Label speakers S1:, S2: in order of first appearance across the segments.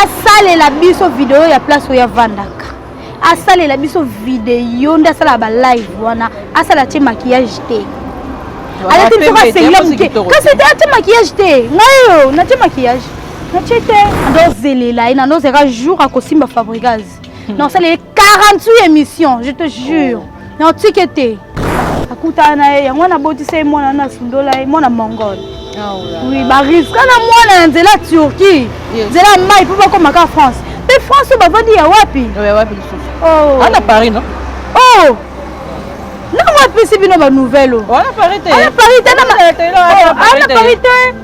S1: Asalela biso video ya place oyo avandaka. Asalela biso video nde asala ba live wana, asala tie maquillage te. Alati biso ka sengla moke. Kasi te atie maquillage te. Ngai oyo natie maquillage. Natie te. Ndozelela ye na ndozeka jour akosimba Fabregas. Non, ça les 48 émissions, je te jure. Oh. Non, tike te. Akutana na ye, yango na botisa ye mwana na sundola ye, mwana mongol. Ah, oh oui, ba risque na mwana na nzela Turquie. Nzela mai po bakoma ka France. Pe France oyo bavandi ya wapi?
S2: Ya wapi lisusu? Oh. Ana Paris non?
S1: Oh. Nango apesi bino ba nouvelle oyo.
S2: Ana Paris te.
S1: Ana Paris te na Ana Paris te.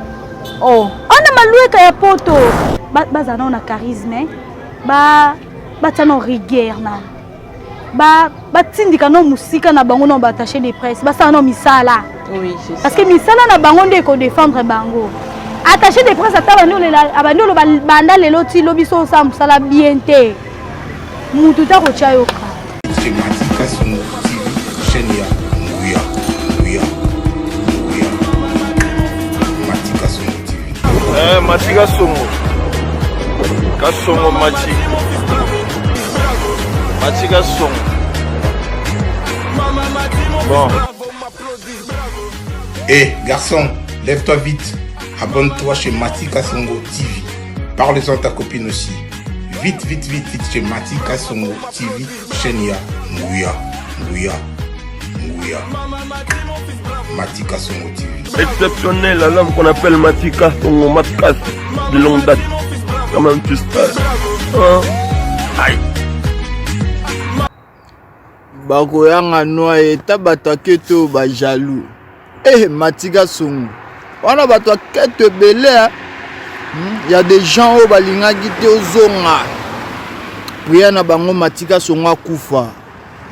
S2: Oh.
S1: Ana malueka ya poto. Bazala nao na charisme. Ba batia nao rigueur nano. Ba batindika nao mosika na bango nao ba attaché de presse, basala nao misala.
S2: Oui, c'est ça.
S1: Parce que misala na bango nde eko défendre bango. Attaché de presse ata bandi olela abandi oloba banda lelo ti lobi so osala mosala bien te. Mutu ta kotia yo ka.
S3: C'est Mati Kasongo TV, chaîne ya Nguya, Nguya, Nguya. Mati Kasongo TV.
S4: Eh, Mati Kasongo. Kasongo Mati. Mati Kasongo. Bon.
S3: Eh, garçon, lève-toi vite. Abonne-toi chez Mati Kasongo TV. Parle-en à ta copine aussi. Vite, vite, vite, vite chez Mati Kasongo TV, chaîne ya Nguya, Nguya, Nguya. Mati Kasongo TV.
S4: Exceptionnel, l'homme qu'on appelle Mati Kasongo, Matkas, de longue date. Quand même, tu sais. Hein? Aïe.
S5: Bakoyanga noa eta bato ya keto ba jaloux. Eh Matika Songo. Wana bato ya keto ebele hein. Ya des gens oyo balingaki te ozonga. Prière na bango Matika Songo akufa.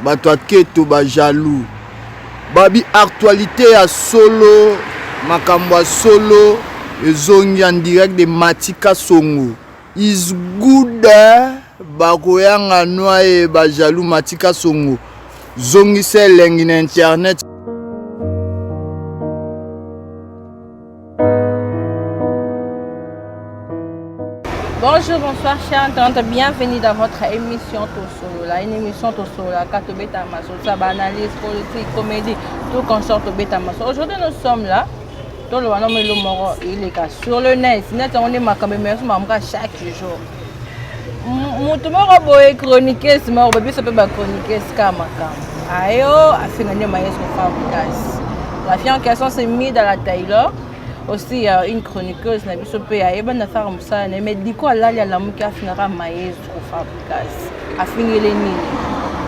S5: Bato ya keto ba jaloux. Babi actualité ya solo, makambo ya solo ezongi en direct de Matika Songo. Is good bakoyanga noye ba jaloux Matika Songo. Zongisa elengi na internet.
S2: Bonjour, bonsoir chers internautes, bienvenue dans votre émission Tosolola. Une émission Tosolola, Katobeta Maso, analyse politique, comédie, tout consort Tobeta Maso. Aujourd'hui nous sommes là, Toloba no melo moko eleka sur le net, net yango nde makambo emeso makambo chaque jour. Moto moko boye chroniqueuse moko boye biso mpe ba chroniqueuse kaka makambo ayo afinga nde maestro Fabregas. La fille en question s'est mise dans la Taylor aussi euh, une chroniqueuse na biso mpe ayebani asala mosala na ye mais diko alali alamuki afingaka maestro Fabregas afingeli nini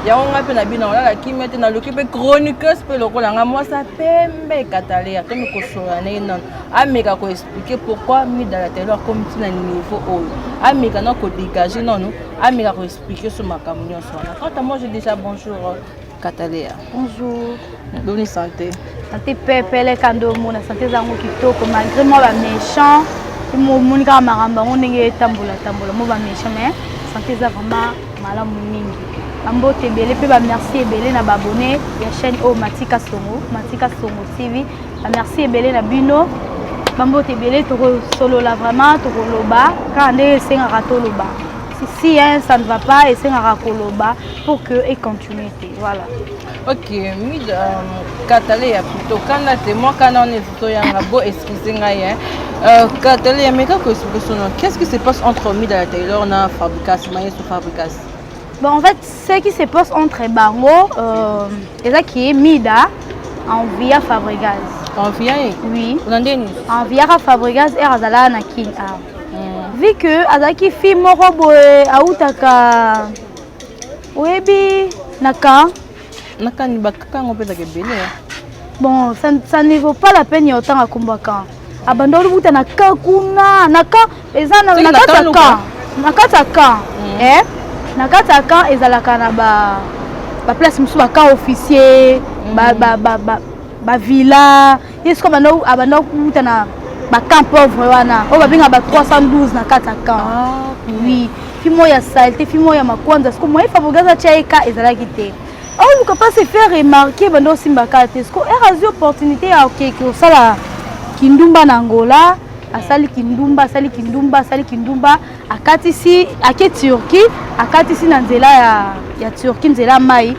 S2: yango ngai mpe na bino olala kimia te naluki mpe chroniqueuse mpe lokola ngai mwasi pembe kataleya tomi kosolola na ye nano ameka koexplike pourquoi midala telo akomi ntina niveau oyo ameka na kodégage nano ameka koexplike so makambo nyonso wana quant à moi je déjà bonjour kataleya.
S1: Bonjour.
S2: Boni santé.
S1: Santé pepele kando omona santé eza yango kitoko malgré mwa ba méchant omoni kaka makambo yango ndenge etambola tambola mwa ba méchant mais santé eza vraiment malamu mingi. Bambote ebele mpe ba merci ebele na ba abonné ya chaîne oyo Matika Songo, Matika Songo TV. Ba merci ebele na bino. Bambote ebele tokosolola vraiment tokoloba kaka ndenge esengaka toloba. Si, si hein, ça ne va pas esengaka koloba pour que e continue te. Voilà.
S2: Ok, mid euh, Kataleya plutôt kanda te moi kanda on est plutôt yanga bo excusez ngai hein. Euh, Kataleya mais quand que sono qu'est-ce qui se passe entre Mida Taylor na Fabricas Maestro Fabricas?
S1: Bon en fait ce qui se passe entre bango euh, eza qui Mida envia Fabregas.
S2: Envia ye?
S1: Oui.
S2: Na ndeni?
S1: Enviaka Fabregas er azalaka na Kin ah. Vu que azalaki fille moko boye autaka oyebi na camp
S2: nakani bakaka yango mpe ezaka ebele.
S1: Bon, ça, ça ne vaut pas la peine ya otanga kombo ya camp. Abanda olubuta na camp kuna, na camp eza na na kati ya camp, na kati ya camp, eh, na kati ya camp ezalaka na ba ba place mosusu ba camp officier, ba ba ba ba ba villa, ye sikoyo abanda abanda kuta na ba camp pauvre wana oyo babengaka ba 312 na kati ya camp.
S2: Ah,
S1: oui, fille moko ya saleté, fille moko ya makwanza, sikoyo moyen Fabregas atia ye ka ezalaki te. Aoluka pas se faire remarquer banda osimbaka te sikoyo ere azwi opportunité ya okeke kosala kindumba na Angola. Asali kindumba, asali kindumba, asali kindumba, akatisi ake Turquie, akatisi na nzela ya Turquie, nzela ya mai.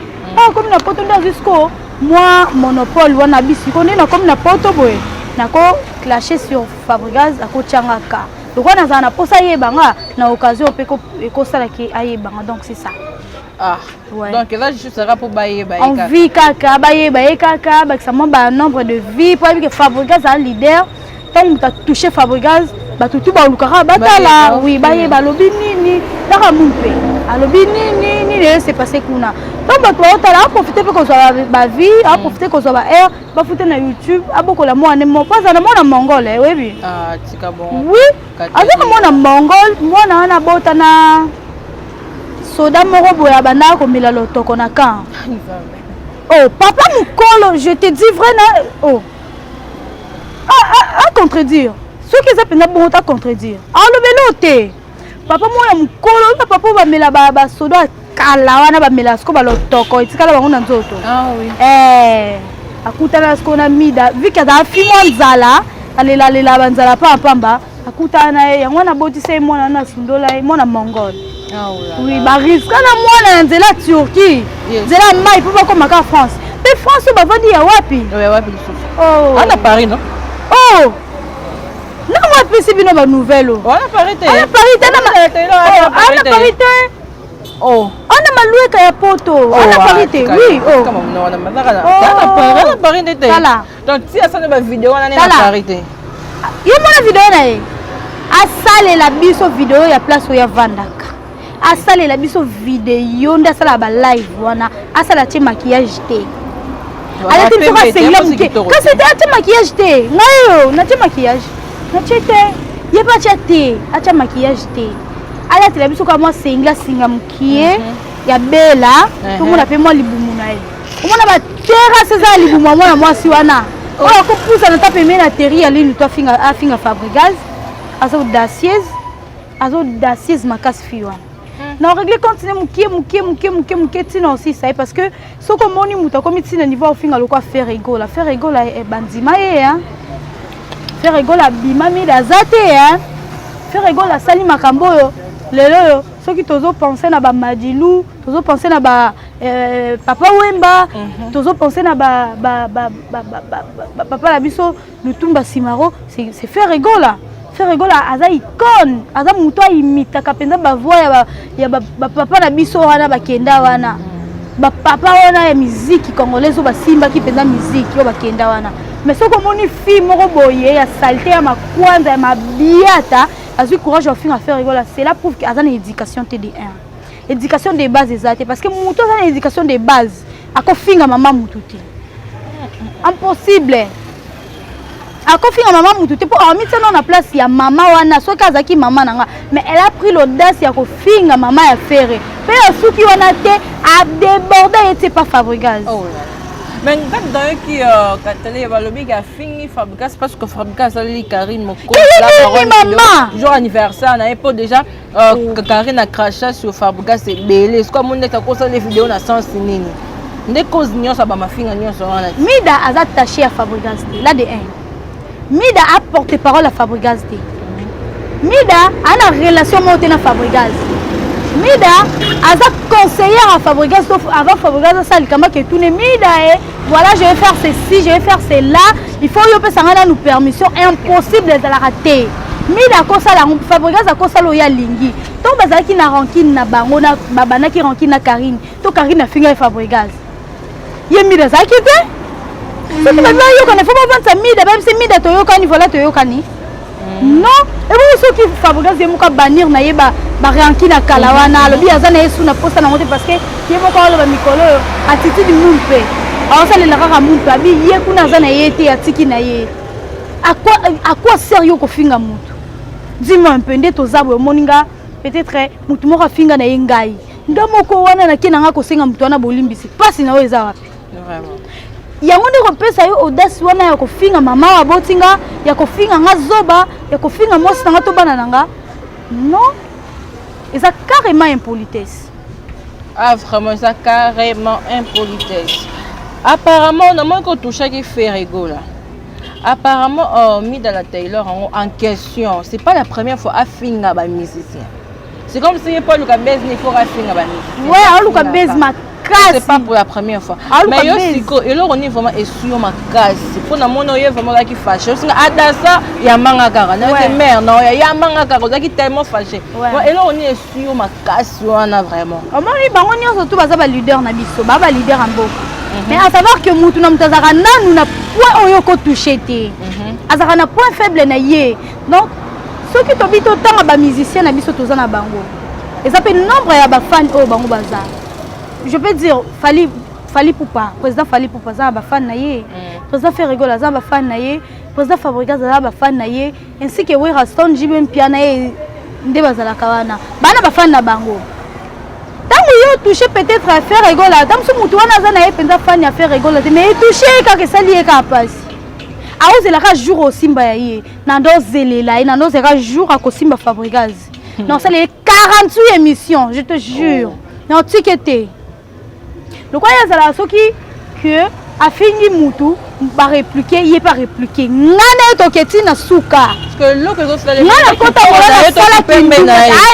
S1: Akomi na poto nde azwi sikoyo mwa monopole wana. Bisiko nde nakomi na poto boye, nako clasher sur Fabregas, akotianga ka lokola nazala na mposa ayebanga na occasion mpe ekosalaki ayebanga. Donc c'est ça.
S2: Ah.
S1: Ouais.
S2: Donc eza juste kaka mpo bayeba ye kaka.
S1: Envie kaka bayeba ye kaka, bakisa mwa banombre de vues po ayebi ke Fabregas aza leader. Ntango moto atouche Fabregas, bato tu balukaka batala.
S2: Bayeba,
S1: oui, bayeba alobi nini, kaka mu mpe alobi nini nini ese passe kuna. Ntango bato baotala, aprofite mpe kozwa bavues, aprofite kozwa ba aire bafute na YouTube, abokola mwana moko aza na mwana mongole, oyebi.
S2: Ah, tika bon.
S1: Oui.
S2: Kati.
S1: Aza na mwana mongol, mwana wana abota na soda moko boye abandaka komela lotoko na camp.
S2: Nzambe.
S1: Oh, papa mokolo, je te dis vrai na oh. A contredire soki eza mpenza bongo, ta contredire alobeli o te. Papa mwana mokolo oyo, papa oyo bamela basoda ya kala wana, bamela siko balotoko etikala bango na nzoto.
S2: Ah oui.
S1: Eh, akutana sikoyo na Mida, vu que azala fi mwa nzala, alelalela banzala pambapamba, akutana na ye, yango wana abotisa ye mwana wana, asundola ye mwana mongol.
S2: Ah, oh là
S1: oui
S2: là.
S1: Bariska na mwana na nzela ya Turquie, nzela ya mai mpo bakóma kaka France. Mpe France oyo bavandi ya wapi?
S2: Oyo wapi lisusu?
S1: Oh.
S2: Ana Paris, non?
S1: Oh, nango apesi bino banouvelle o.
S2: Wana Paris te.
S1: Ana Paris te,
S2: Ana
S1: Oh,
S2: Paris
S1: ana
S2: te.
S1: Paris te.
S2: Oh.
S1: Ana malweka ya poto, ana Paris te, oui, oh. Oh.
S2: Ana Paris nde te.
S1: Tala.
S2: Donc ti asali bavideo wana nde na
S1: Tala.
S2: Paris te.
S1: Ye mona video na ye, asalela biso video ya place oyo avandaka, asalela biso video nde asalaka balive wana, asala atie maquillage te, alati biso kasengila moke, kasi te atie maquillage te. Ngai oyo natie maquillage, natie te, ye mpe atia te, atia maquillage te, alatela biso kaka mwa sengila singa mokie ya bela. Tomona mpe mwa libumu na ye, omona baterrasse eza ya libumu ya mwana mwasi wana oyo akopusana ta pembeni na teri ya linu to afinga, afinga Fabregas. Aza audacieuse, aza audacieuse makasi fille wana. Na régler continue mokie mokie mokie mokie mokie ntina osisa ye, parce que soki omoni moto akomi ntina niveau aofinga lokwa Ferre Gola, Ferre Gola bandima ye hein. Ferre Gola abima mide aza te hein. Ferre Gola asali makambo oyo lelo oyo, soki tozopense na bamadilu, tozopense na ba Papa Wemba, tozopense na ba papa na biso Lutumba Simaro, c'est Ferre Gola. Ferre Gola aza icône, aza moto aimitaka mpenza bavoix ya bapapa na biso wana bakenda wana, bapapa wana ya miziki congolaise oyo basimbaki mpenza miziki oyo bakenda wana. Mais soki omoni fille moko boye ya saleté, ya makwanza, ya mabiata, azwi courage ya kofinga Ferre Gola, cela prouve que aza na éducation te de 1, éducation de base eza te, parce que moto aza na éducation de base akofinga mama mutu te, impossible. Akofinga mama mutu te mpo amitia nano na place ya mama wana. Soki azalaki mama na nga, mais elle a pris l'audace ya kofinga mama ya Ferre mpe asuki wana te, adéborde ye tie pa Fabregas.
S2: Oh là là. Mais ngati nayoki katale balobi afingi Fabregas parce que Fabregas asaleli Karine
S1: Nini, mama?
S2: Jour anniversaire na ye, mpo déjà Karine acracha sur Fabregas ebele. Sikoyo amoni ndeti akosala video na sens nini, nde cause nyonso ya bamafinga nyonso wana.
S1: Mida aza attaché ya Fabregas te, la de 1. Mida a porte parole ya Fabregas te. Mida aza na relation moko te na Fabregas. Mida aza conseillère ya Fabregas. To avant Fabregas asala likambo, aketune Mida e: "Voilà, je vais faire ceci, je vais faire cela, il faut yo opesa ngai nanu permission." Impossible, ezalaka te. Mida akosala yango, Fabregas akosala oyo alingi. Ntango bazalaki na rancune na bango, na babandaki rancune na Karine, to Karine afinga ye Fabregas, ye Mida azalaki te. Soki babi bayokana, faut bavandisa Mida, bayebisi Mida: "Toyokani, voilà, toyokani." Non, ebongo soki Fabregas ye moko abannir na ye baranki na kala wana, alobi aza na ye su na posa nango te, parce que ye moko aloba mikolo oyo attitude mu mpe aosalela kaka mu mpe abi ye kuna aza na ye te, atiki na ye. À quoi sert yo kofinga motu? Dis-moi un peu. Nde toza boye, omoni nga peut-être motu moko afinga na ye ngai, nga moko wana nake na nga kosenga motu wana bolimbisi, mpasi na oyo eza wapi?
S2: Vraiment.
S1: Yango nde kopesa yo audace wana ya kofinga mama oyo aboti nga, ya kofinga nga zoba, ya kofinga mwasi na nga to bana na nga? Non, eza carrément impolitesse.
S2: Ah, vraiment, eza carrément impolitesse. Apparemment namoni kotouchaki Ferre Gola. Apparemment, Mida la Taylor en question, c'est pas la première fois afinga ba musicien. C'est comme si Paul luka buzz, il faut afinga ba musicien.
S1: Ouais, aluka buzz makasi.
S2: C'est pas pour la première fois. Mais yo siko, eloko ni vraiment essuyo makasi. Pour na mono yo vraiment qui fâché. Parce que Adassa ya manga kaka. Na te mère non, ya manga kaka, ozaki tellement fâché. Ouais, eloko ni essuyo makasi wana vraiment.
S1: Omoni bango nyonso tout baza ba leader na biso, ba ba leader en mboka. Mais à savoir que mutu na mutu azalaka nanu na point oyo ko toucher te. Azalaka na point faible na ye. Donc soki tobi totanga ba musicien na biso toza na bango, eza mpe nombre ya bafan oyo bango baza. Je peux dire Fally, Fally Ipupa, président Fally Ipupa aza na bafan na ye, président Ferre Gola aza na bafan na ye, président Fabregas aza na bafan na ye, ainsi que Werrason, JB Mpiana ye nde bazalaka wana, bana bafan na bango. Ntango yo touche peut-être Ferre Gola, ntango mosusu motu wana aza na ye mpenza fan ya Ferre Gola te, mais etouche ye kaka, esali ye kaka mpasi. Aozelaka jour osimba ya ye, na ndo ozelela ye, na ndo ozelaka jour akosimba Fabregas, na osala ye 48 émission, je te jure. Na otike te lokola ye azalaka soki ke afingi mutu, baréplique ye mpe aréplique. Nga na ye toke ntina suka. Nga nakota kola, nasalaki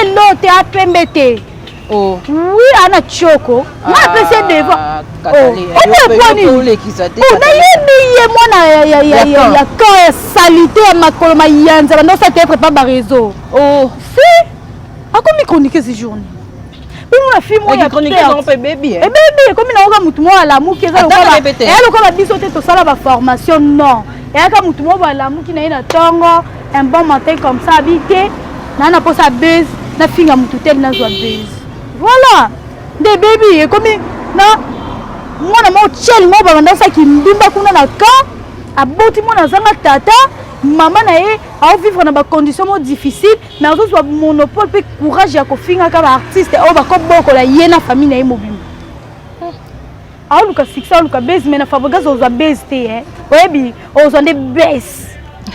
S1: elo te, apembe te. Oui, ana tioko, nga apesi ye devant nayebi ye mwana ya camp ya saleté ya makolo mayanza, banda osala théâtre pa baréseau. Si akomi chroniqueuse journée mpo mona fille moko
S2: ebebi.
S1: Ebebi, ekomi nango ka motu moko alamuki, eza lokola biso te tosala baformation. Non, eyaka motu moko balamuki na ye na ntongo, un bon matin comme ça, abi te naa na mposa buzz, nafinga motu tel, nazwa buzz. Voilà nde ebebi, ekomi na mwana moko tiel moko babanda osalaki ndumba kuna na camp, aboti mwana azanga tata, mama na ye aovivre na bacondition moko difficile, mais azozwa monopole mpe courage ya kofingaka baartiste oyo bakobokola ye na famille na ye mobimba. Aoluka succès, aoluka buzz, mais na Fabregas ozwa buzz te. Oyebi, ozwa nde buzz,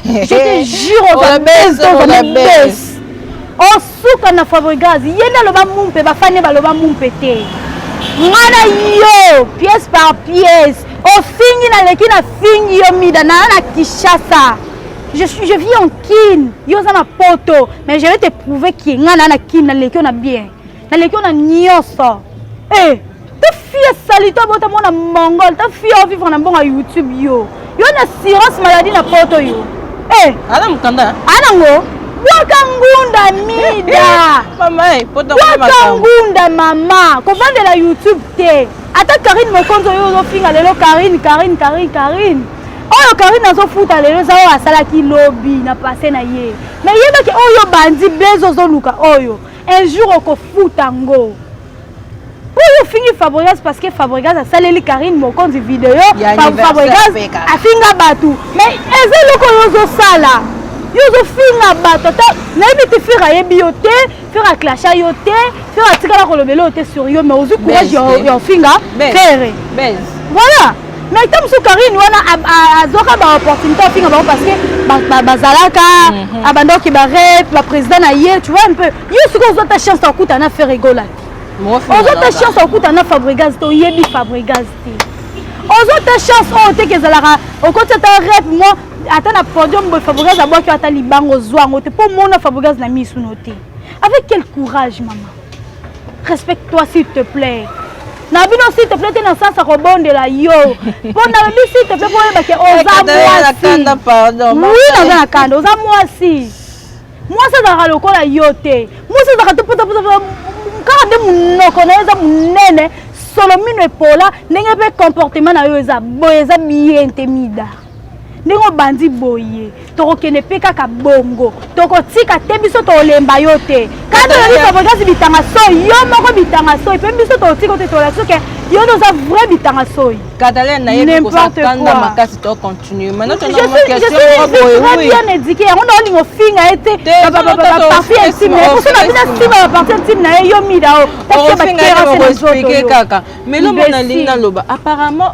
S1: je te jure, ozwa buzz te, ozwa nde buzz. Osuka na Fabregas, ye nde aloba mumpe, bafani baloba mumpe te. Nga na yo pièce par pièce, ofingi, naleki, nafingi yo. Mida naa na Kinshasa, je vis en Kin, yo oza na Poto, mais je vais te prouver que nga naa na Kin, naleki yo na bien, naleki yo na nyonso. Eh, ta fille esali to abota mwana mongol, ta fille ovivre na mbongo ya YouTube. Yo na assurance maladie na Poto yo. Eh,
S2: ala mokanda.
S1: Anango bwaka ngunda, Mida. Bwaka ngunda, mama, kovandela YouTube te. Ata Karine Mokonzi oyo ozofinga lelo, Karine, Karine, Karine, Karine oyo, Karine azofuta lelo eza oyo asalaki lobi na passé na ye. Mais yebaki oyo bandi buzz ozoluka oyo, un jour okofuta ngo. Oyo ofingi Fabregas parce que Fabregas asaleli Karine Mokonzi video, Fabregas afinga bato, mais eza eloko oyo ozosala yo, ozofinga bato. Ata nayebi te, Ferre ayebi yo te, Ferre aclasha yo te, Ferre atikala kolobela yo te sur yo, mais ozwi courage ya ofinga Ferre. Voilà. Mais ta mosusu Karine wana azwaka baopportunité afinga bango parce que bazalaka abandaki barep baprésident na ye, tu vois un peu. Yo sikoyo ozwa ta chance akuta na Ferre Gola te, ozwa ta chance okuta na Fabregas te, oyebi Fabregas te, ozwa ta chance oyo te ke ezalaka okoti ata rep mo ata na podium boye, Fabregas abwaki ata libango, ozwa yango te mpo omona Fabregas na misu no te. Avec quel courage, mama? Respecte-toi, s'il te plaît. Na bino s'il te plaît te na sens ya kobondela yo, mpo nalobi s'il te plaît mpo oyebake oza mwasi. Oui, naza na kanda. Oza mwasi, mwasi azalaka lokola yo te. Mwasi azalaka te potapota kaka nde monoko na yo eza monene, solo mino epola. Ndenge mpe comportement na yo eza boye, eza bien te. Mida, ndenge obandi boye, tokokende mpe kaka bongo, tokotika te. Biso tolemba yo te. Kaka toyebi Fabregas bitanga soi, yo moko bitanga soi mpe biso tokotika te. Tolakisi oke yo nde oza vrai bitanga soi.
S2: Cataline, nayebi kosakanda makasi, to continue maintenant.
S1: Je suis très bien éduqué. Yango na olinga ofinga ye te, bapartie intime na ye, poso na bino nsima bapartie intime na ye. Yo Mida o
S2: expliquer kaka, mais lo mona alingi naloba, apparemment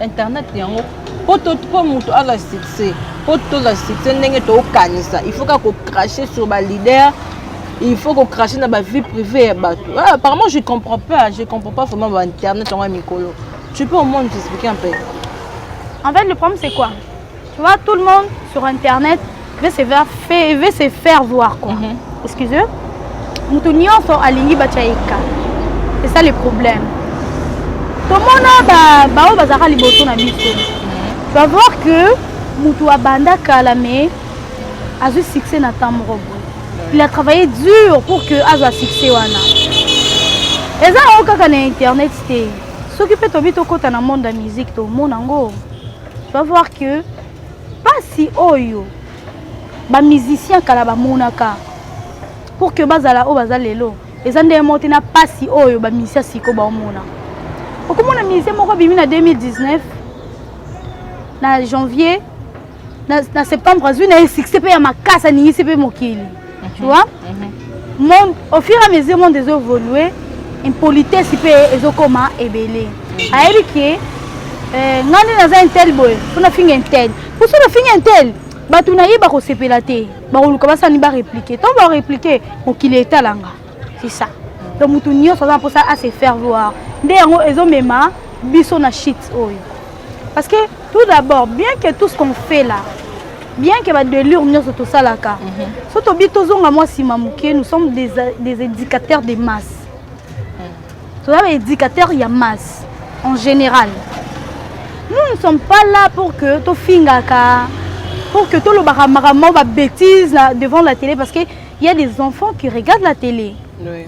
S2: internet yango, po moto azwa succès, po tozwa succès ndenge tokanisa, il faut kaka kocracher sur baleader, il faut kocracher na bavie privée ya bato. Ah, apparemment je comprends pas, je comprends pas vraiment bainternet yango ya mikolo. Tu peux au moins nous expliquer un peu?
S1: En fait, le problème, c'est quoi? Tu vois, tout le monde sur internet veut se faire, fait, veut se faire voir quoi. Excusez. Mutu nyonso alingi batya ye ka. C'est ça le problème. Tomona ba baoyo bazalaka liboso na biso. Tu vas voir que mutu abanda kala mais azwi succès na temps moko boye. Il a travaillé dur pour que azwa succès wana. Eza yango kaka na internet te. Soki mpe tobi tokɔta na monde ya musique tomona yango. Tu vas voir que pasi oyo bamusicien kala bamonaka pour que bazala oyo baza lelo, eza ndenge moko te na pasi oyo bamusicien siko baomona. Okomona musicien moko abimi na 2019 na janvier, na septembre azwi na ye succès mpe ya makasi, aningisi mpe mokili, tu vois. Monde, au fur et à mesure monde ezoévolue, impolitesse mpe ezokoma ebele. Ayebi ke ngai nde naza un tel boye, mpo nafinga un tel, po so nafinga un tel, bato na ye bakosepela te, bakoluka basani barépliquer. Ntango barépliquer, mokili etalanga, c'est ça. Donc motu nyonso aza na mposa a se faire voir. Nde yango ezomema biso na shit oyo, parce que tout d'abord, bien que tout ce qu'on fait là, bien que badélire nyonso tosalaka, so tobi tozonga mwa nsima moke, nous sommes des éducateurs de masse. Toza baéducateur ya masse en général. Nous ne sommes pas là pour que tofingaka, pour que tolobaka makambo babêtise devant la télé, parce que il y a des enfants qui regardent la télé.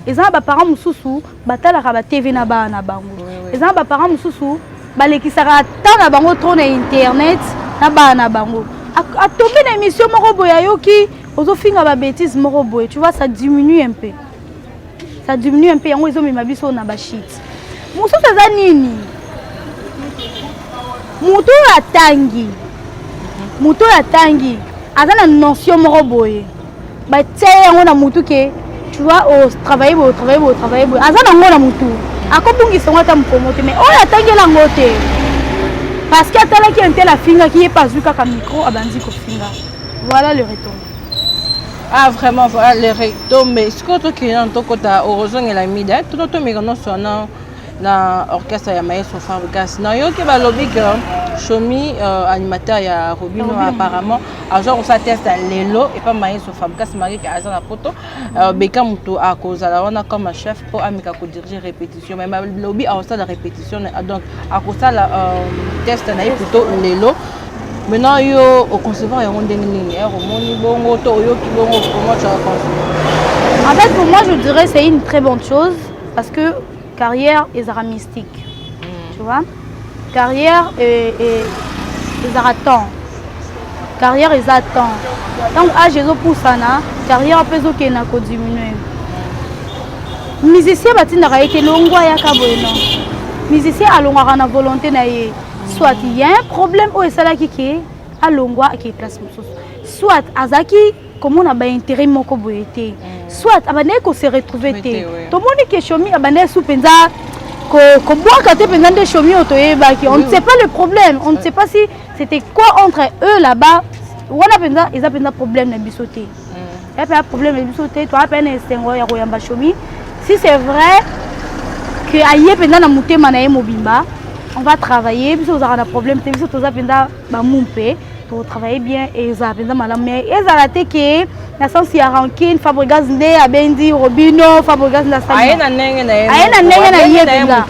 S1: Eza na baparent mosusu batalaka batv na bana na bango. Eza na baparent mosusu balekisaka temps na bango trop na internet na bana na bango. Atombe na émission moko boye, ayoki ozofinga babêtise moko boye, tu vois, ça diminue un peu, ça diminue un peu. Yango ezomema biso na bashit mosusu. Eza nini? Motu oyo atangi, motu oyo atangi aza na notion moko boye, batia ye yango na mutu ke tu vois, otravaille boye, otravaille boye, otravaille boye, aza nango na mutu, akobungisa yango ata mokomo te. Mais oyo atangeli yango te, parce que atalaki un tel afingaki ye mpe, azwi kaka micro, abandi kofinga. Voilà le retour.
S2: Ah vraiment, voilà le retour. Mais sikoyo tokende nano, tokota orozongela mida tono, tomeka nyonso wana na orchestre ya maestro Fabregas. Nayoki balobi ke Shomi, animateur ya Robino, apparemment azwa kosala test ya lelo epa maestro Fabregas Marike aza na poto. Beka moto akozala wana comme chef mpo ameka kodiriger répétition, mais balobi akosala répétition, donc akosala test na ye plutôt lelo. Maintenant yo oconcevoir yango ndenge nini? Ere omoni bongo to oyoki bongo, comment tu as conçu?
S1: En fait, pour moi, je dirais c'est une très bonne chose, parce que carrière ezalaka mystique, tu vois. Carrière ezalaka temps, carrière eza temps. Ntango age ezopusana, carrière mpe ezokende na kodiminue. Musicien batindaka ye te longwa ayaka boye, non. Musicien alongwaka na volonté na ye. Soit il y a un problème oyo esalaki ke alongwa, akei place mosusu, soit azalaki komona baintérêt moko boye te, soit abandaki kose retrouver te. Tomoni ke Shomi abandaki su mpenza kobwaka te mpenza nde Shomi oyo toyebaki. On ne sait pas le problème, on ne sait pas si c'était quoi entre eux là-bas. Wana mpenza eza mpenza problème na biso te, ya mpenza problème na biso te. Toya mpe na esengo ya koyamba Shomi. Si c'est vrai que aye mpenza na motema na ye mobimba, on va travailler. Biso tozalaka na problème te, biso toza mpenza bamu mpe totravaille bien, ezala mpenza malamu. Mais ezala te ke na sens ya rancune, Fabregas nde abendi Robino, Fabregas nde
S2: aye na ndenge na ye.
S1: Aye na ndenge na ye mpenza,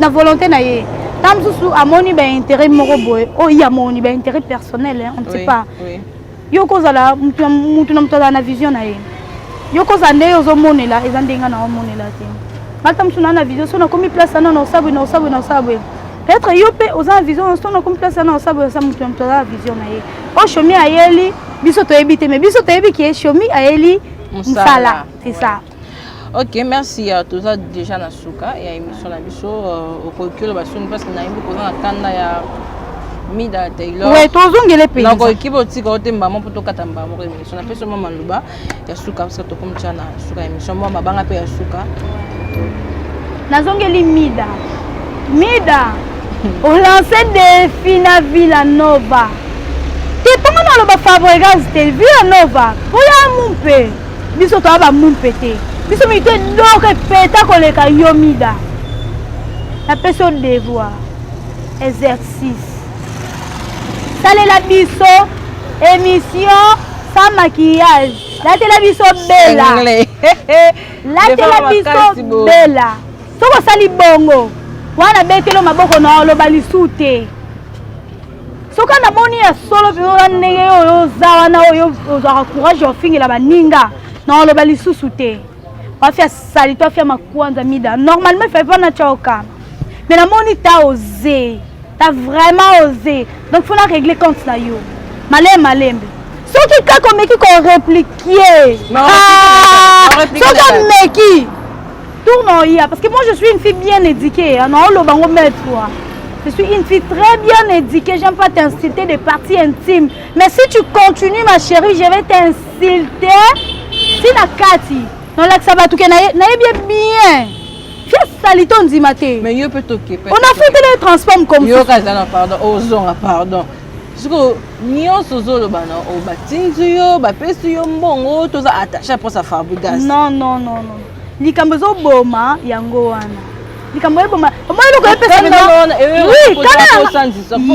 S1: na volonté na ye. Ntango mosusu amoni baintérêt moko boye oyo ye amoni, baintérêt personnel, on ne sait pas. Yo kozala mutu na moto azala na vision na ye. Yo kozala nde ozomonela, eza ndenge na omonela te. Ata mosu naa na vision, so nakomi place wana na osala boye, na osala boye, na osala boye. Peut-être yo mpe oza na vision, so nakomi place wana na osala boye. Osa motu na moto aza na vision na ye. Oyo Shomi ayeli biso toyebi te, mais biso toyebi ke Shomi ayeli mosala, c'est ça.
S2: Ok, merci. Toza déjà na suka ya émission na biso. Okoki oloba soni, parce que nayebi koza na kanda ya Mida Taylor.
S1: Ouais, tozongele mpenza.
S2: Nakoki botika o te mbama mpo tokata mbama moko émission. Napesi mwa maloba ya suka, parce que tokomi tia na suka ya émission, mwa mabanga mpe ya suka.
S1: Nazongeli Mida. Mida olance défi na Villa Nova te, mpongo naloba Fabregas te, Villa Nova oya mu mpe biso toya bamu mpe te, biso mingi te doko epeta koleka yo. Mida, napesi yo devoir, exercice. Salela biso émission sans maquillage. Latela biso bela. Latela biso bela. Soki osali bongo wana betelo maboko na oloba lisu te. Soki namoni ya solo mpenza oza ndenge oyo oza wana oyo ozwaka courage ya ofingela baninga na oloba lisusu te. Wafia salite, wafia makwanza mida. Normalement il fallait pas natya okama. Mais namoni ta osé. T'as vraiment osé. Donc faut la régler compte na yo. Malembe malembe. Soki kaka omeki ko répliquer. Ah, soki omeki tourne oya parce que moi je suis une fille bien éduquée. Hein, non oloba ngo maître toi. Je suis une fille très bien éduquée, j'aime pas t'insulter des parties intimes. Mais si tu continues ma chérie, je vais t'insulter. Si na kati, nolakisa bato ke nayebi ye bien. Fia salite ondima te.
S2: Mais yo pe toke.
S1: On a fait le transport comme
S2: yo kaza na pardon, ozonga pardon. Siko nyonso ozoloba na o batindi yo, bapesi yo mbongo, toza attaché à sa Fabregas.
S1: Non non non non. Likambo ezoboma yango wana. Likambo eboma. Omoni eloko epesa Oui, kana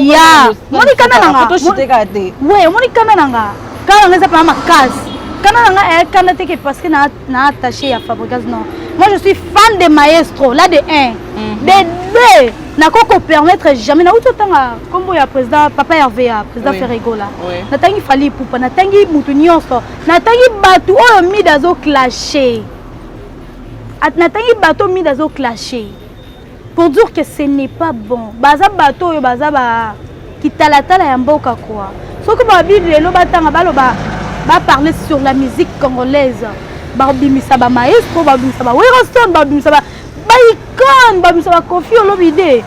S1: ya. Omoni kana na nga.
S2: Toshiteka te.
S1: Oui, omoni kana na nga. Kana na nga eza pema makasi. Kana na nga eh kana te ke parce que na na attaché ya Fabregas non. Moi je suis fan de maestro, là de 1. De 2, nako ko permettre jamais na uto tanga kombo ya président papa Hervé ya président oui. Ferregola.
S2: Oui.
S1: Natangi Fally Ipupa, natangi mutu nyonso, natangi batu oyo mida zo clasher. Natangi bato mida zo clasher. Pour dire que ce n'est pas bon. Baza bato oyo baza ba kitalatala ya mboka quoi. Soki ba bible lelo batanga baloba ba parler sur la musique congolaise. Babimisa ba maestro, babimisa ba Werrason, babimisa ba ba icône, babimisa ba Koffi Olomide.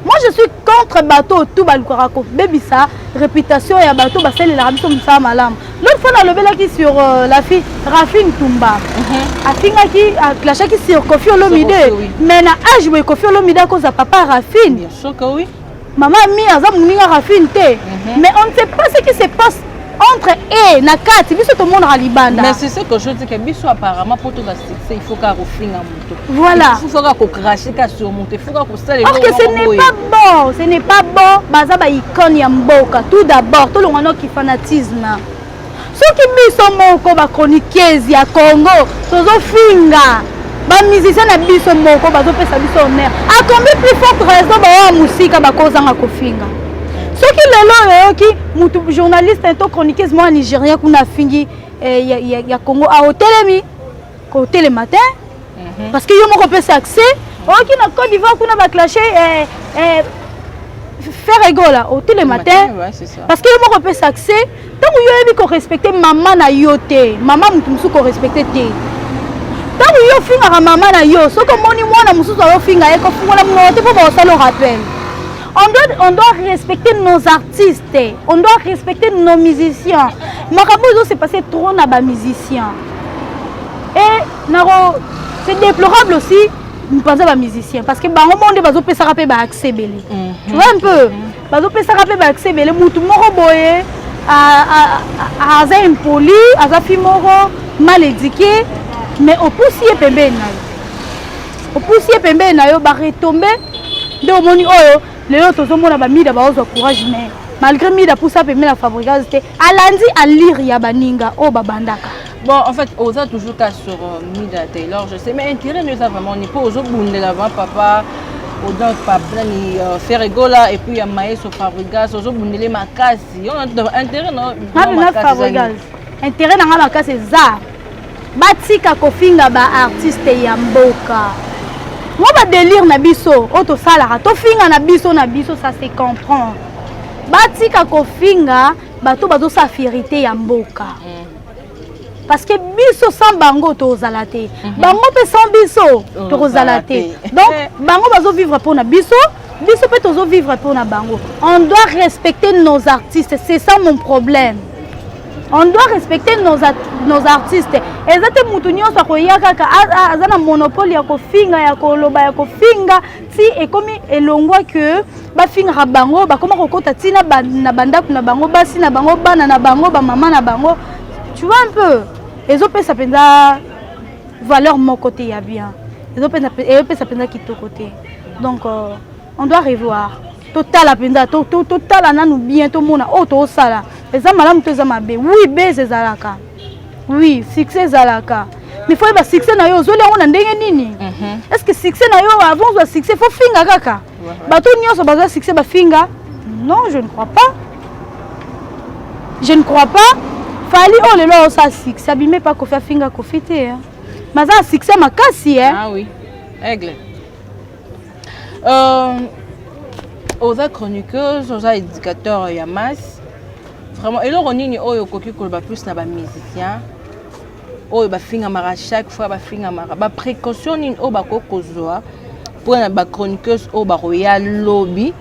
S1: Moi je suis contre bato tout balukaka kobebisa réputation ya bato basalelaka biso mosala malamu. L'autre fois nalobelaki sur la fille Rafine Tumba. Afingaki aclashaki sur Koffi Olomide.
S2: Oui.
S1: Mais na âge boye Koffi Olomide akoza papa Rafine.
S2: Bien sûr que oui.
S1: Maman mi aza moninga Rafine te. Mais on ne sait pas ce qui se passe entre e na kati biso tomonaka libanda.
S2: Mais c'est ce que je dis que biso apparemment pour tout succès il faut ka kofinga moto.
S1: Voilà.
S2: Il faut ka ko cracher ka sur moto, il faut ka kosala
S1: Or que ce n'est pas bon, ce n'est pas bon, baza ba icône ya mboka. Tout d'abord, tout le monde qui fanatisme. Soki biso moko ba chroniqueuse ya Congo tozofinga ba musicien na biso moko bazopesa biso honneur. A combien plus forte raison ba wa musika bakozanga kofinga. Soki lelo oyoki mutu journaliste to chroniqueuse moko ya Nigeria kuna afingi ya Congo a otelemi kotelema te. Parce que yo moko opesa accès oyoki na Côte d'Ivoire kuna ba clasher Ferregola otelema te.
S2: Ouais, c'est ça.
S1: Parce que yo moko opesa accès ntango yo oyebi korespecte mama na yo te, mama motu mosusu korespecte te. Ntango yo ofingaka mama na yo, soki omoni mwana mosusu ayofinga ye, kofungola monoko te mpo bakosala rappel. On doit respecter nos artistes, on doit respecter nos musiciens. Makambo ezo se passer trop na ba musiciens. Et nako c'est déplorable aussi mpanza ba musiciens parce que bango monde bazo pesaka pe ba accès belé. Tu vois un peu? Bazo pesaka pe ba accès belé mutu moko boye aza impoli, aza fi moko mal éduqué, mais opusi ye pembeni na yo. Opusi ye pembeni na yo ba retomber nde omoni oyo lelo tozomona ba mida baozwa courage mais malgré mida pusa pembeni na Fabregas te alandi alire ya baninga oyo babandaka.
S2: Bon, en fait, oza toujours cas sur Mida Taylor, je sais, mais intérêt nous a vraiment ni pour ozo bundela avant papa, donc papa ni Ferregola et puis il y a Maestro Fabregas, ozo bundele makasi. On a intérêt non?
S1: Na Fabregas. Intérêt na makasi za. Batika kofinga ba artiste ya mboka. Moi ba délire na biso, oto salaka, to finga na biso na biso ça se comprend. Batika kofinga bato bazo sa fierté ya mboka. Parce que biso sans bango tozala te. Bango pe sans biso tozala te. Donc bango bazo vivre pour na biso, biso pe tozo vivre pour na bango. On doit respecter nos artistes, c'est ça mon problème. On doit respecter nos artistes. Eza te mutu nyonso akoya kaka aza na monopole ya kofinga ya koloba ya kofinga ti ekomi elongwa que bafingaka bango bakoma kokota ti na bandako na bango basi na bango bana na bango ba mama na bango. Tu vois un peu, ezopesa mpenza valeur moko te ya bien. Ezopesa mpenza kitoko te. Donc on doit revoir. Totala mpenza, totala nanu bien, tomona oyo tosala eza malamu to eza mabe. Oui, buzz ezalaka, oui, succès ezalaka, mais faut yeba succès na yo ozweli yango na ndenge nini. Est ce que succès na yo, avant ozwa succès, faut finga kaka bato nyonso bazwa succès bafinga? Non, je ne crois pas, je ne crois pas. Fally oyo lelo aosala succès, abime pa Kofi, afinga Kofi te, mais aza na succès makasi.
S2: Ah oui, aigle. Oza chroniqueuse, oza éducateur ya masse. Vraiment, eloko nini oyo okoki koloba plus na bamusicien oyo bafingamaka chaque fois, bafingamaka? Baprécaution nini oyo bakoki kozwa mpona bachroniqueuse oyo bakoya lobi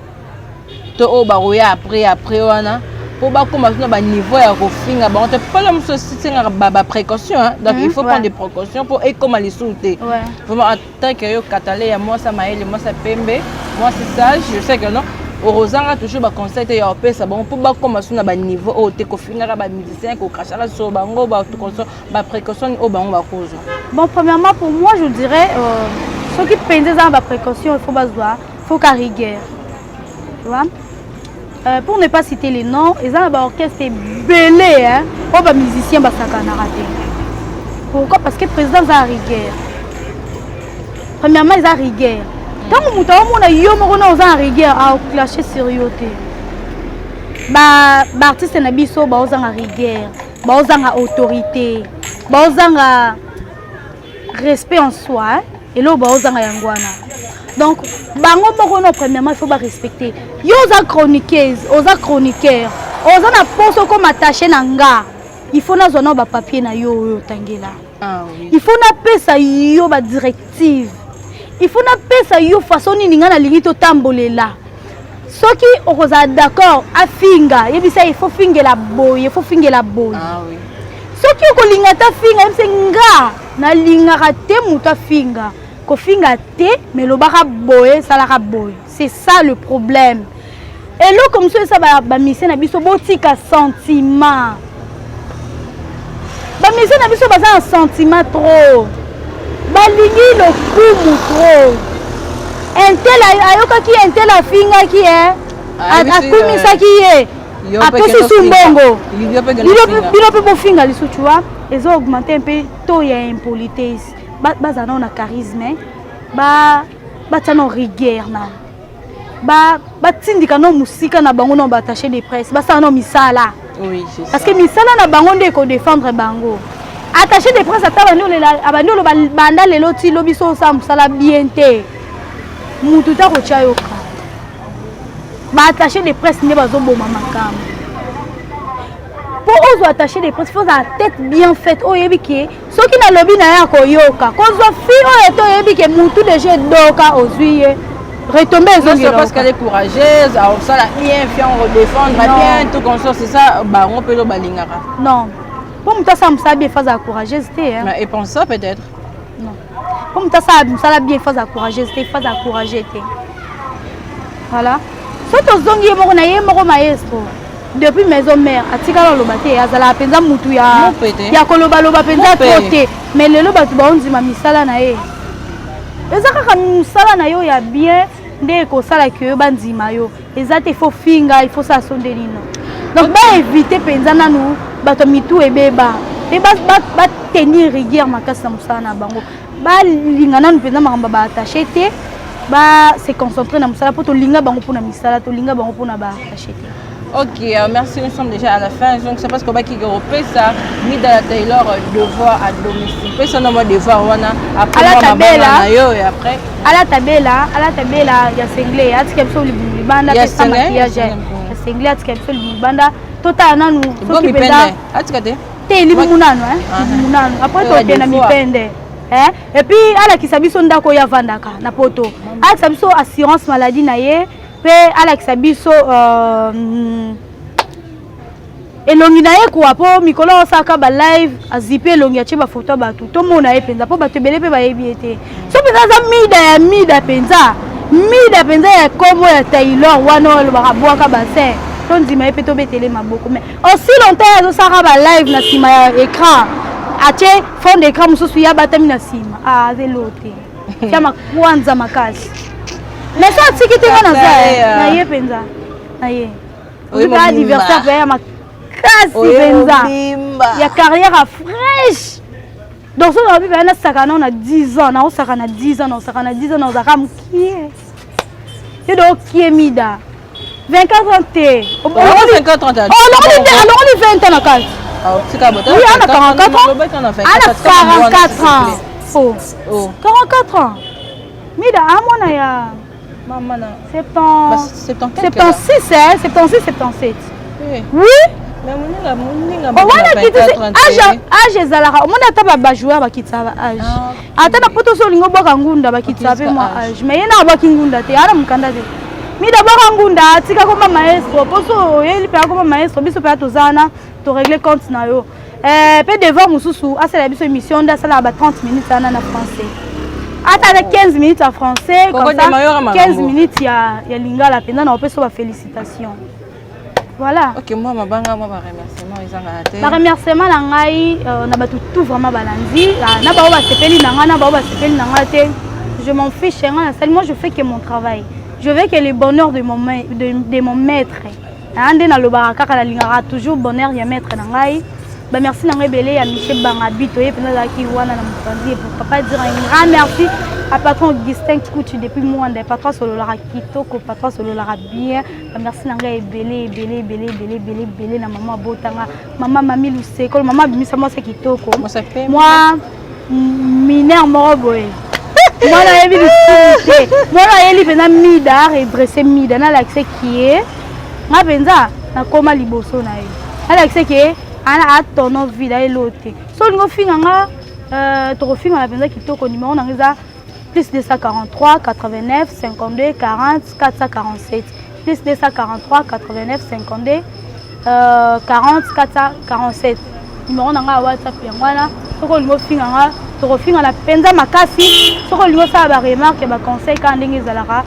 S2: to oyo bakoya après wana, mpo bakóma so na baniveau ya kofinga bango te? Mpona mosusu esengaka baprécaution, donc il faut prendre des précautions mpo ekóma lisusu te. Vraiment, en tant que yo katale ya mwasi mayele, mwasi pembe, mwasi sage, je sais que non, okozanga toujours baconseil te ya kopesa bango mpo bakóma so na baniveau oyo te, kofingaka bamusicien, kokrachaka so bango, baprécaution oyo bango bakozwa.
S1: Bon, premièrement, pour moi, je dirais, soki mpenza eza na baprécaution, il faut bazwa, faut ka rigueur, tu vois. Pour ne pas citer les noms, eza na baorchestre ebele oyo bamusicien basakanaka te. Pourquoi? Parce que président aza na rigueur. Premièrement, eza rigueur. Ntango moto aomona yo moko na oza na rigueur, aclashe sur yo te. Baartiste na biso baozanga rigueur, baozanga autorité, baozanga respect en soi. Eloko baozanga yango wana. Donc bango moko no, premièrement, il faut barespecter. Yo oza chroniqueuse, oza chroniqueur, oza na poso okoma attaché na nga, il faut nazwa nao bapapier na yo oyo otangela.
S2: Ah, oui.
S1: Il faut napesa yo badirective, il faut napesa yo façon nini ngai nalingi totambolela. Soki okozala d'accord afinga, yebisa il faut fingela boye, il faut fingela boye.
S2: Ah, oui.
S1: Soki okolinga te afinga, yebisa nga nalingaka te moto afinga, kofinga te, mais lobaka boye, esalaka boye. C'est ça le problème. Eloko mosusu eza, bamusicien na biso botika sentiment. Bamusicien na biso baza na sentiment trop, balingi lokumu trop. Un tel ayokaki un tel afingaki ye, akumisaki ye, apesi su mbongo, bino mpe bofinga lisusu, tu vois. Eza augmenter mpe taux ya impolitesse. Bazala nao na charisme, batia nao rigueur nano, batindika no mosika na bango no baattaché de presse, basala no misala, parce que misala na bango nde ekodéfendre bango. Attaché de presse ata abandi oloba banda lelo ti lobi, so osala mosala bien te, mutu ta kotya yoka. Baattaché de presse nde bazoboma makambo. Mpo ozwa attaché de presse, faut ozala tête bien faite, oyo oyebi ke soki nalobi na ye akoyoka. Kozwa fille oyo te oyebi ke mutu déjà edoka, ozwi ye, retombe.
S2: Ezongela parce qu'elle est courageuse, osala bien, fier, redéfendre bien, tout comme ça. C'est ça bango mpe lo balingaka.
S1: Non, mpo moto asala mosala bien, faut azala courageuse te.
S2: Et pense ça peut-être.
S1: Non, mpo moto asala mosala bien, faut azala courageuse te, faut azala courageux te. Voilà. So tozongi ye moko na ye moko, maestro depuis Maison Mère atikala oloba te, azalaka mpenza mutu ya kolobaloba mpenza trop te, mais lelo bato baondima misala na ye. Eza kaka mosala na yo ya bien nde ekosalaki yo bandima yo. Eza te faut finga, il faut sala so nde nino. Donc baévite mpenza nanu bato mitu ebeba mpe batenir rigueur makasi na mosala na bango. Balinga nanu mpenza makambo baattaché te, ba se concentrer na mosala, mpo tolinga bango mpona misala, tolinga bango mpona baattaché te.
S2: Ok, merci, nous sommes déjà à la fin. Donc, c'est parce que baki ça, Mida la Taylor, devoir à domicile. Pesa no devoir wana
S1: après ala tabela
S2: yo et après.
S1: Ala tabela, ala tabela ya singlet, atika biso libanda pe sans maquillage. Ya singlet, atika biso libanda. Totala nanu
S2: soki mpenza atika te.
S1: Te, libumu nanu, hein, libumu nanu, après tokende mipende. Et puis alakisa biso ndako oyo avandaka na poto, alakisa biso assurance maladie na ye, mpe alakisa biso elongi na ye kuwa, mpo mikolo osalaka balive, azipe elongi, atie bafoto ya bato, tomona ye mpenza, mpo bato ebele mpe bayebi ye te. So mpenza aza Mida ya Mida mpenza, Mida mpenza ya kombo ya Taylor wana oyo alobaka bwaka bassin, tondima ye mpe tobetele maboko. Mais aussi longtemps azosalaka balive na nsima ya écran, atie fond d'écran mosusu, ya batami na nsima, aza elo te. Tia makwanza makasi. Mais so atiki te, nga naza na ye mpenza, na ye oyebi anniversaire mpe ya makasi mpenza ya carrière ya fraîche. Donc soki nabi mpenza nasaka nao na 10 ans, naosaka na 10 ans, naosaka na 10 ans, naozalaka mokie. Yo do okie mida 24 ans te, alongoli 20 ans na kati. Oui, ana 44 ans, ana 44 ans. Oh, 44 ans, mida amwana ya 76, 76, 77, oui. Wana kitisi âge ezalaka, omoni ata bajoueur bakitisaka ba âge, ata na poto so olingi obwaka ngunda, bakitisaka mpe mwa âge. Mais ye na abwaki ngunda te, ana mokanda te. Mida bwaka ngunda, atika koma maestro, mpo so oyeli mpe akoma maestro. Biso mpe toza wana, torégler compte na yo mpe devoir mosusu. Asala biso émission nde asalaka ba 30 minutes wana na français, ata ata 15 minutes ya français, comme ça 15 minutes ya lingala mpenza na opesa bafélicitation. Voilà.
S2: Ok, moi mabanga, moi baremerciement ezangaka te.
S1: Baremerciement na ngai na bato tout vraiment balandi, na bao basepeli na ngai, na bao basepeli na ngai te, je m'en fiche. Ngai nasali, moi je fais que mon travail, je veux que le bonheur de mon maître. Nde nalobaka kaka, nalingaka toujours bonheur ya maître na ngai. Bamerci na ngai ebele ya Michel Bangabi, toye mpenza, azalaki wana na mopanzi. Pourquoi pas dire un grand merci à patron Augustin Kutu depuis Mwanda? Patron asololaka kitoko, patron asololaka bien. Bamerci na ngai ebele, ebele, ebele, ebele, ebele, ebele na mama abotanga, mama Mami Lusekolo. Mama abimisa mwasi kitoko, mwa minere moko boye. Mwana ayebi lisumu te, mwana ayeli mpenza mida redresse, mida nalakise kie nga mpenza nakóma liboso na ye, nalakise ke ana atono vide, ayelo te. So olingi ofinga nga, tokofingana mpenza kitoko. Numéro nanga eza plus 243 89 52 40 447, plus 243 89 52 40 447, numéro na ngai ya WhatsApp yango wana. Soki olingi ofinga nga, tokofingana mpenza makasi. Soki olingi osala baremarque, baconseil, kaka ndenge ezalaka,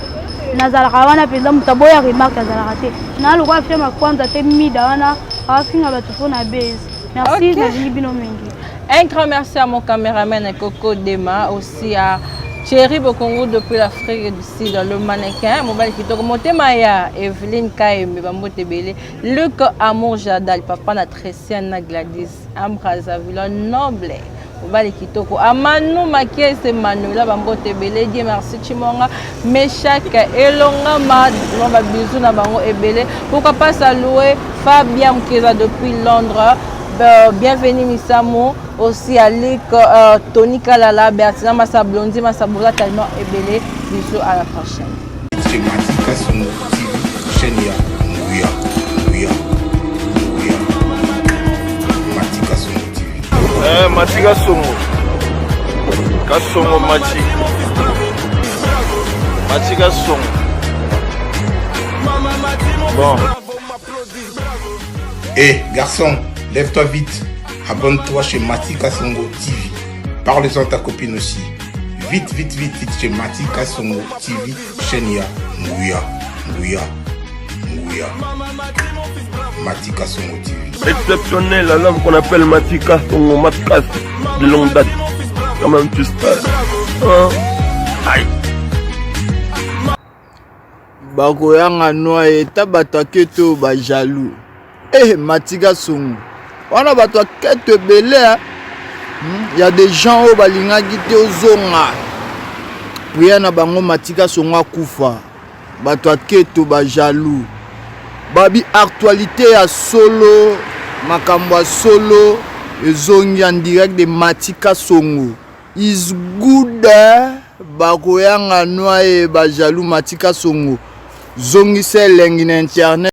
S1: nazalaka wana mpenza. Moto aboya remarque azalaka te na lokola fiama kwanza te. Mida wana awafinga bato mpo na base. Merci, nalingi bino mingi.
S2: Un grand merci à mon caméraman Coco Dema, aussi à Thierry Bokongo depuis l'Afrique du Sud, le mannequin, mobile kitoko, motema ya Evelyne Kaembe, bambote ebele, Luc Amour Jadal, papa na Tressiana Gladys, Ambrazzaville, noble, mobali kitoko, Amanu Makiese Manuela, bambote ebele, Dieu merci Chimonga, Meshak Elonga, ma, ba bisous na bango ebele. Pourquoi pas saluer Fabien Mkeza depuis Londres, bienvenue Misamo, aussi Alik, Tony Kalala, Bertina Massa Blondi, Massa Bola, tellement ebele. Bisous, à la prochaine.
S3: C'est Matika Songo TV, chaîne ya Nguya, Nguya, Nguya. Matika Songo TV.
S4: Eh, Matika Songo. Kasongo Machi. Matika Songo. Bon.
S3: Hé, garçon, lève-toi vite. Abonne-toi chez Matika Songo TV. Parle-en à ta copine aussi. Vite, vite, vite, vite chez Matika Songo TV, chaîne ya Nguya, Nguya, Nguya. Matika Songo TV.
S4: Exceptionnel, l'homme qu'on appelle Matika Songo Matkas de longue date. Quand même, tu sais. Hein? Aïe.
S5: Bakoyanga noa eta bato aketo oyo bajaloux. Matika Songo wana bato aketo ebele. Ya des gens oyo balingaki te ozonga, prière na bango Matika Songo akufa. Bato aketo, bajaloux, babi actualité ya solo, makambo ya solo ezongi en direct de Matika Songo is good. Bakoyanga noa ye bajaloux. Matika Songo zongisa elengi na internet.